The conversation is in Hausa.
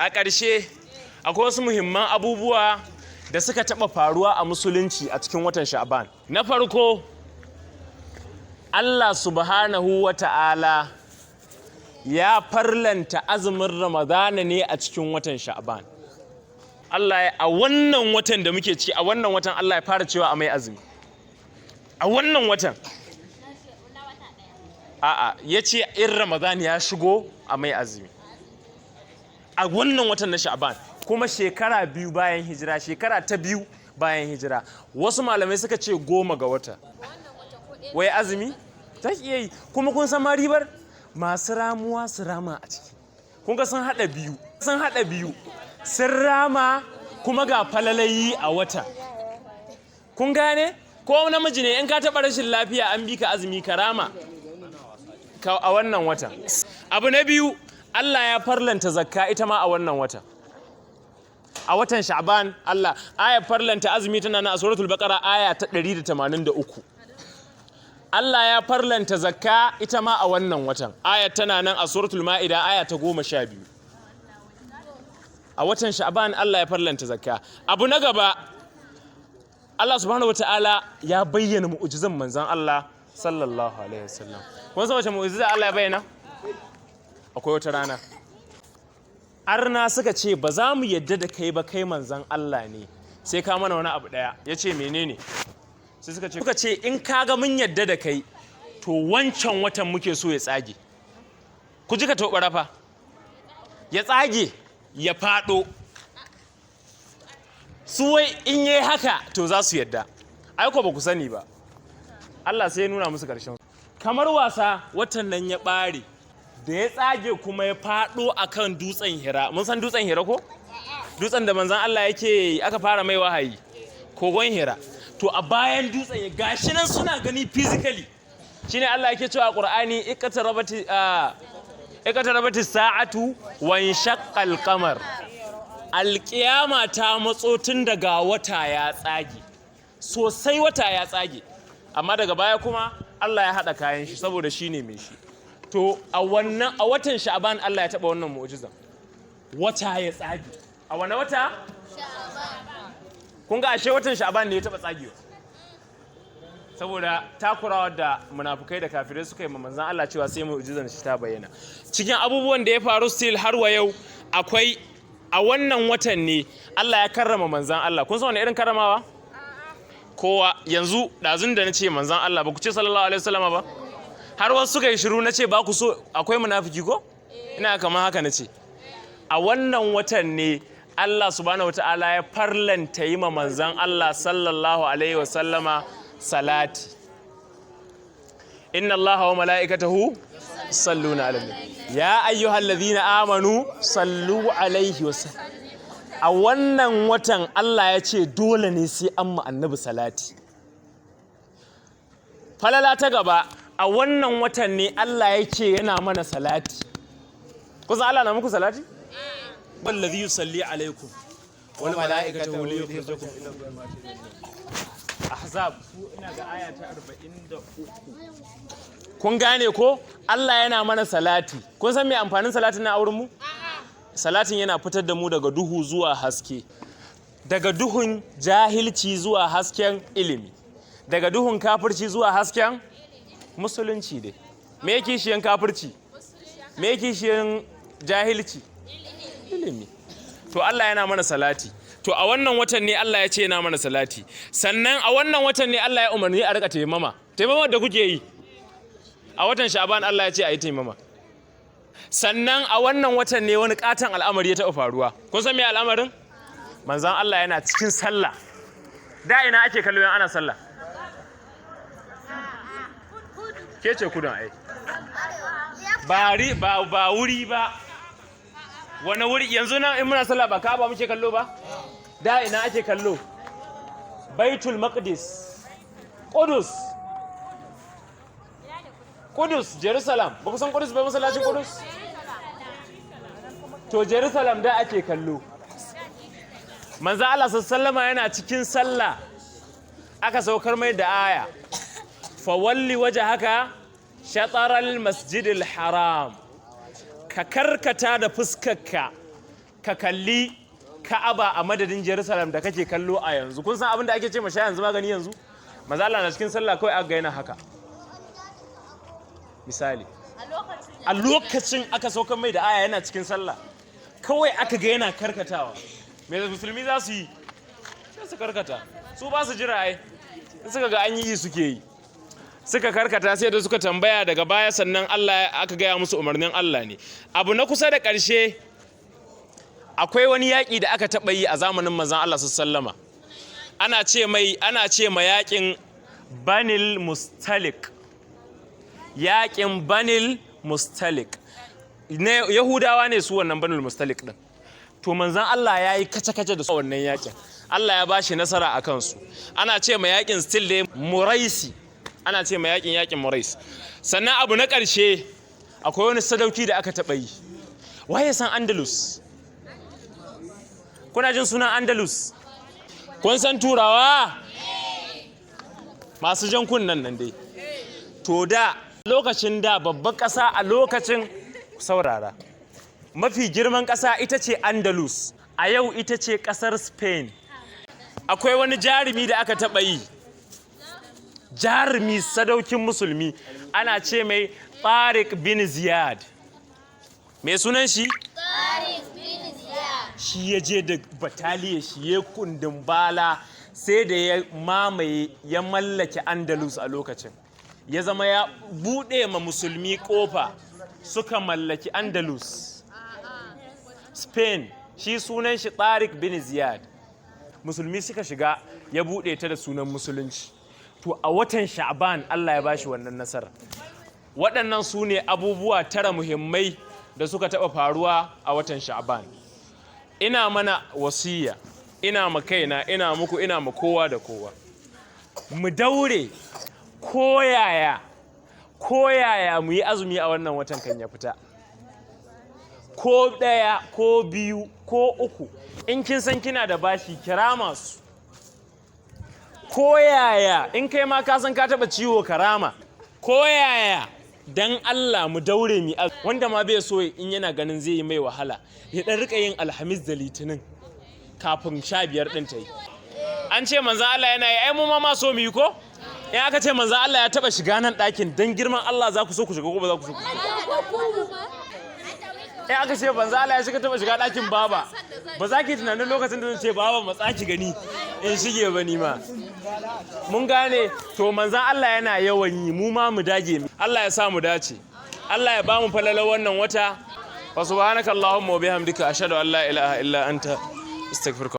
A ƙarshe, akwai wasu muhimman abubuwa da suka taɓa faruwa a musulunci a cikin watan Sha'ban. Na farko, Allah subhanahu wa ta'ala ya farlanta azumin Ramadana ne a cikin watan Sha'ban. Allah ya, a wannan watan da muke ciki, a wannan watan Allah ya fara cewa a mai azumi. A wannan watan. A'a, ya ce in Ramadan ya shigo a mai azumi. A wannan watan na Sha'ban, kuma shekara 2 bayan hijira, shekara ta 2 bayan hijira. Wasu malamai suka ce 10 ga wata. Wai azumi? Ta iya yi. Kuma kun san ma ribar? Masu ramuwa su rama a ciki. Kun ga sun haɗa biyu. Sun haɗa biyu. Sun rama kuma ga falalayi a wata. Kun gane? Ko namiji ne in ka taɓa rashin lafiya an bi ka azumi ka rama a wannan watan. Abu na biyu, Allah ya farlanta zakka ita ma a wannan watan. A watan Sha'ban, Allah aya farlanta azumi tana nan a suratul Baqara aya ta 183. Allah ya farlanta zakka ita ma a wannan watan. Aya tana nan a suratul Ma'ida aya ta 12. A watan Sha'ban Allah ya farlanta zakka. Abu na gaba, Allah subhanahu wataala ya bayyana mu'ujizan manzon Allah sallallahu alaihi wasallam. Kun san wace mu'ujiza Allah ya bayyana? Akwai wata rana. Arna suka ce ba za mu yadda da kai ba, kai manzon Allah ne, sai ka mana wani abu daya. Ya ce menene? Sai suka ce in ka ga mun yadda da kai, to wancan watan muke so ya tsage. Ku ji ka tobara fa. Ya tsage, ya fado. Su wai in yi haka to za su yadda. Ai ko ba ku sani ba. Allah sai ya nuna musu ƙarshen. Kamar wasa watan nan ya ɓare, da ya tsage kuma ya faɗo akan dutsen Hira. Mun san dutsen Hira ko? Dutsen da manzon Allah yake aka fara mai wahayi. Kogon Hira. To a bayan dutsen ya gashi nan suna gani physically. Shine Allah yake cewa a Qur'ani, iqtarabati sa'atu wa inshaqqal qamar. Alƙiyama ta matso tun daga wata ya tsage. Sosai wata ya tsage. Amma daga baya kuma Allah ya haɗa kayan shi saboda shi ne mai shi. To a wannan, a watan Sha'ban Allah ya taɓa wannan mu'jizan. Wata ya tsage. A wane wata? Kun ga ashe watan Sha'ban ne ya taɓa tsagewa. Saboda takurawa da munafukai da kafirai suka yi ma manzon Allah cewa sai mu'jizan shi ta bayyana. Cikin abubuwan da ya faru still har wa yau, akwai a wannan watan ne Allah ya karrama manzon Allah. Kun san wani irin karramawa? Kowa yanzu ɗazun da na ce manzon Allah, ba ku ce sallallahu alaihi wasallama ba? Har wasu suka yi shiru, na ce ba ku so akwai munafiki ko? Ina kamar haka na ce. A wannan watan ne Allah subhanahu wataala ya farlanta yi ma manzon Allah sallallahu alaihi wasallama salati. Inna Allaha wa mala'ikatahu salluna ala nabi. Ya ayyuhallazina amanu sallu alaihi wasallam. A wannan watan Allah ya ce dole ne sai an ma annabi salati. Falala ta gaba, a wannan watan ne Allah ya ce yana mana salati. Kusan Allah na muku salati? Wallazi yusalli alaikum wal mala'ikatu liyukhrijakum. Ahzab, su ina ga aya ta 43. Kun gane ko? Allah yana mana salati. Kun san me amfanin salatin na auren mu? Salatin yana fitar da mu daga duhu zuwa haske. Daga duhun jahilci zuwa hasken ilimi. Daga duhun kafirci zuwa hasken musulunci dai. Me kishiyan kafirci? Me kishiyan jahilci? Ilimi. To Allah yana mana salati. To a wannan watan ne Allah ya ce yana mana salati. Sannan a wannan watan ne Allah ya umarni a rika taimama. Taimama da kuke yi. A watan Sha'ban Allah ya ce a yi taimama. Sannan a wannan watan ne wani katon al'amari ya taɓa faruwa. Kun san me al'amarin? Manzon Allah yana cikin sallah. Da ina ake kallo yan ana sallah? Ke ce kudin ai. Ba wuri ba. Wani wuri yanzu nan in muna sallah ba Ka'aba muke kallo ba? Da ina ake kallo? Baitul Maqdis. Qudus. Qudus, Jerusalem. Ba ku san Qudus ba, masallacin Qudus? To Jerusalem da ake kallo. Manzo Allah sallama yana cikin sallah. Aka saukar mai da aya. Fawalli wajhaka shataral masjidil haram. Ka karkata da fuskarka, ka Ka kalli Ka'aba a madadin Jerusalem da kake kallo a yanzu. Kun san abin da ake ce ma sha yanzu magani yanzu? Manzo Allah na cikin sallah kawai aka ga yana haka. Misali, a lokacin aka saukar mai da aya yana cikin sallah, kawai aka ga yana karkatawa. Me musulmi za su yi? Sai su karkata. Su ba su jira ai, in suka ga an yi, suke yi. Suka karkata, sai da suka tambaya daga baya, sannan Allah aka gaya musu umarnin Allah ne. Abu na kusa da ƙarshe, akwai wani yaƙi da aka taɓa yi a zamanin manzon Allah sallama, ana ce ma yaƙin Banil Mustalik. Yaƙin Banil Mustalik ne, Yahudawa ne su wannan Banil Mustalik din. To, manzon Allah ya yi kace-kace da su a wannan yaƙin. Allah ya bashi nasara a kansu. Ana ce ma yaƙin still dai Muraisi, ana ce ma yaƙin yaƙin Murais. Sannan abu na ƙarshe, akwai wani sadauki da aka taɓa yi. Waye san Andalus? Kuna jin sunan Andalus? Kun san Turawa masu jan kunnen nan dai? To, da lokacin da babban ƙasa a lokacin, saurara, mafi girman ƙasa ita ce Andalus, a yau ita ce ƙasar Spain. Akwai wani jarumi da aka taɓa yi, jarumi sadaukin musulmi, ana ce mai Tariq bin Ziyad. Mai sunan shi? Tariq bin Ziyad. Shi ya je da bataliya shi ya kundin bala, sai da ya mamaye, ya mallake Andalus. A lokacin ya zama ya buɗe ma musulmi ƙofa, suka mallaki Andalus, Spain. Shi sunan shi Tariq bin Ziyad. Musulmi suka shiga, ya buɗe ta da sunan musulunci. To, a watan Sha'ban Allah ya bashi wannan nasara. Waɗannan su ne abubuwa 9 muhimmai da suka taɓa faruwa a watan Sha'ban. Ina mana wasiya, ina ma kaina, ina muku, ina ma kowa da kowa, mu daure koyaya koyaya mu yi azumi a wannan watan kan ya fita, ko ɗaya ko biyu ko uku. In kin san kina da bashi, kira masu koyaya. In kai ma ka san ka taɓa ciwo, karama koyaya. Dan Allah mu daure mi. Wanda ma bai so, in yana ganin zai yi mai wahala, ya dan rika yin Alhamis da Litinin kafin 15 din ta yi. An ce manzan Allah yana yi, ai mu ma so mu yi. Ko in aka ce manzan Allah ya taba shiga nan ɗakin, dan girman Allah za ku so ku shiga ko ba za ku so ku shiga? In aka ce manzan Allah ya taba shiga ɗakin baba, ba za ki tunanin lokacin da zan ce, "Baba, matsa ki gani in shige" ba ni ma. Mun gane? To, manzan Allah yana yawan yi, mu ma mu dage. Allah ya sa mu dace, Allah ya ba mu falalar wannan wata. Wa subhanaka allahumma wa bihamdika, ashhadu an la ilaha illa anta, astaghfiruka.